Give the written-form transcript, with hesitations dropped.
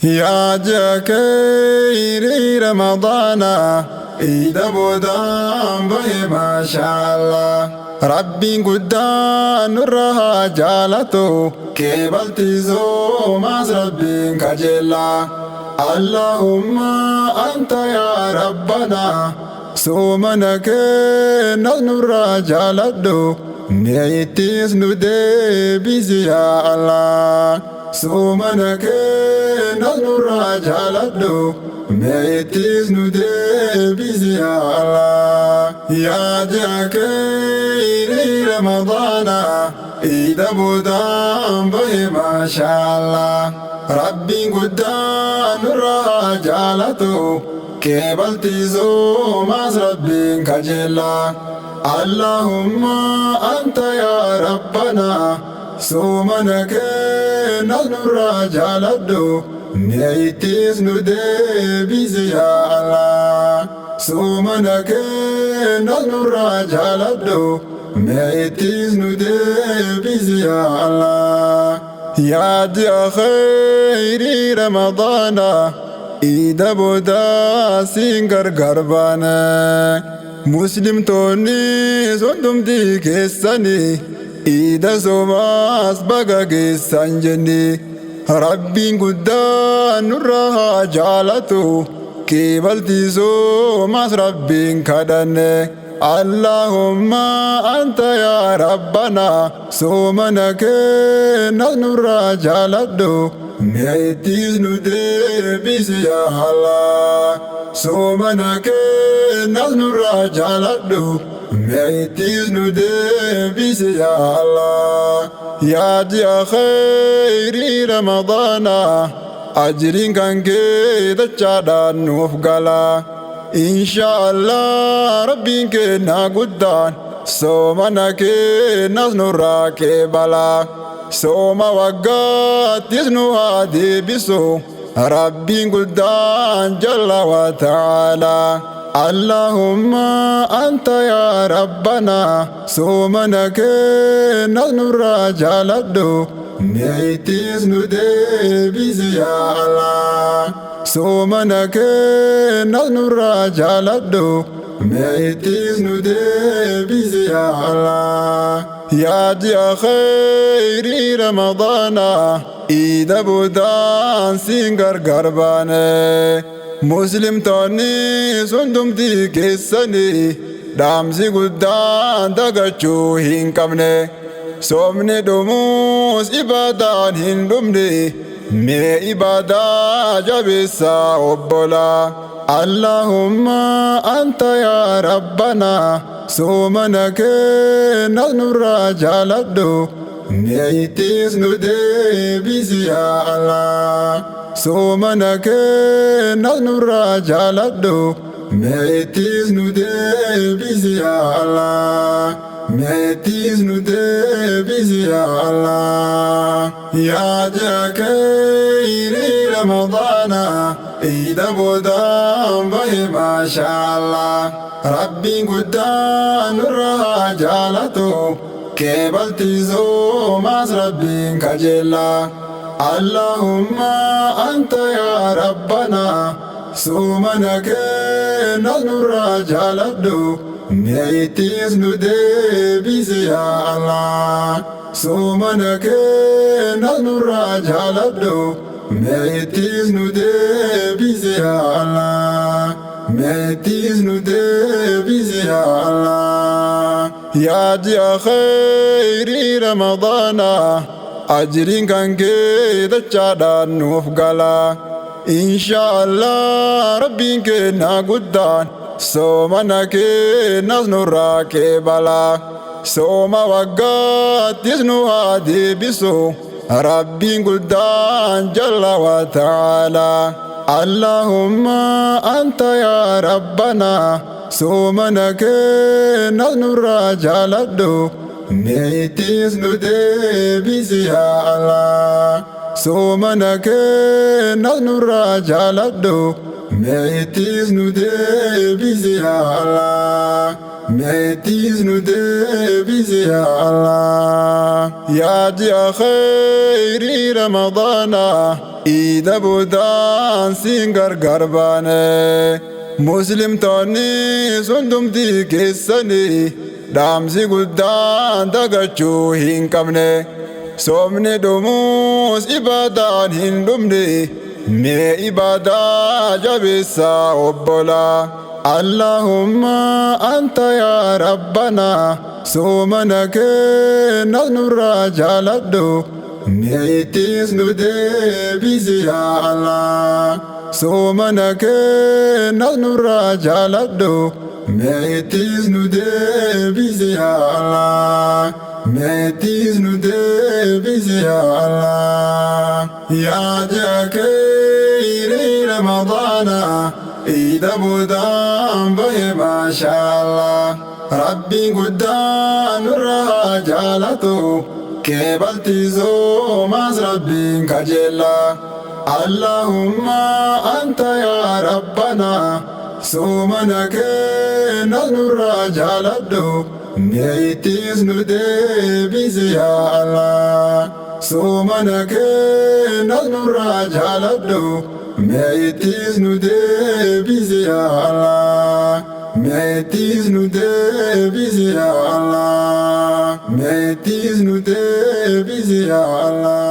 Yaa ji'a khayrii Ramadaana iida boodaan bahe maashaallah. Rabbiin guddaan nurra haa jaalatu keebaltiisoo maas Rabbiin kajeella. Allahumma anta yaa Rabbana soomana keennas nurraa jaaladhu mi'ittis nu deebisi yaa Allah. Soomana keennas nurraa jaaladhu mi'ittis nu deebisi yaa Allah. Yaa ji'a khayrii Ramadaana iida boodaan bahe maashaallah. Rabbiin guddaan nurraa haa jaalatu keebaltiisoo maas Rabbiin kajeella. Allahumma anta yaa Rabbana soomana keennas nurraa jaaladhu mi'ittis nu deebisi yaa Allah. Soomana keennas nurraa jaaladhu mi'ittis nu deebisi yaa Allah. Yaa ji'a khayrii Ramadaana iida boodaa siin gargar baane. Muslimtoonni hundumti keessanii iida soomaas baga geessan jenni. Rabbiin guddaan nurraa haa jaalatu keebaltiisoo maas Rabbiin kadhanne. Allahumma anta yaa Rabbana soomana keennas nurraa jaaladhu mi'ittis nu deebisi yaa Allah. Soomana keennas nurraa jaaladhu mi'ittis nu deebisi yaa Allah. Yaa ji'a khayrii Ramadaana ajriin kan kee dachaadhaan nuuf gala. Insha Allah Rabbiin keenna guddaan soomana keennas nurraa qeebala. Sooma waggaattis nu haa deebisu Rabbiin guddaan jalla wa ta'ala. Allahumma anta yaa Rabbana soomana keennas nurraa jaaladhu mi'ittis nu deebisi yaa Allah. Soomana keennas nurraa jaaladhu mi'ittis nu deebisi yaa Allah. Yaa ji'a khayrii Ramadaana iida boodaan siin gargar baane. Muslimtoonni hundumti keessanii dhaamsi guddaan dagachuu hin qabne. Soomni dhumuus ibaadaan hin dhumne mee ibaadaa jabeessaa obbolaa. Allahumma anta yaa Rabbana soomana keennas nurraa jaaladhu mi'ittis nu deebisi yaa Allah. Soomana keennas nurraa jaaladhu mi'ittis nu deebisi yaa Allah. Mi'ittis nu deebisi yaa Allah. Yaa ji'a khayrii Ramadaana iida boodaan bahe maashaallah. Rabbiin guddaan nurraa haa jaalatu keebaltiisoo maas Rabbiin kajeella. Allahumma anta yaa Rabbana soomana keennas nurraa jaaladhu mi'ittis nu deebisi yaa Allah. Soomana keennas nurraa jaaladhu mi'ittis nu deebisi yaa Allah. Mi'ittis nu deebisi yaa Allah. Yaa ji'a khayrii Ramadaana ajriin kan kee dachaadhaan nuuf gala. Insha Allah Rabbiin keenna guddaan soomana keennas nurraa qeebala. Sooma waggaattis nu haa deebisu Rabbiin guddaan jalla wa ta'ala. Allahumma anta yaa Rabbana soomana keennas nurraa jaaladhu mi'ittis nu deebisi yaa Allah. Soomana keennas nurraa jaaladhu Meetis nu deebisi yaa Allah. Meetis nu deebisi yaa Allah. Yaa ji'a khayrii Ramadaana, iida boodaan siin gargar baane. Muslimtoonni sundumtii keessanii dhaamsi guddaan dagachuu hin qabne. Soomni dhumuus ibaadaan hin dhumne. Mee ibaadaa jabeessaa obbolaa. Allahumma anta yaa Rabbana, soomana keenyas nurraa jaaladhu. Meetis nu deebisi yaa Allah. Soomana keenyas nurraa jaaladhu. Meetis nu deebisi yaa Allah. Meetis nu deebisi yaa Allah. Yaa ji'a khayrii Ramadaana, iida boodaan bahe maashaallah. Rabbiin guddaan nurraa jaalatu, keebaltii soomaas Rabbiin kajeella. Allahumma anta yaa Rabbana, soomana keenyas nurraa jaaladhu. Meetis nu deebisi yaa Allah. Soomana keenyas nurraa jaaladhu. Meetis nu deebisi yaa Allah. Meetis nu deebisi yaa Allah. Meetis nu deebisi yaa Allah.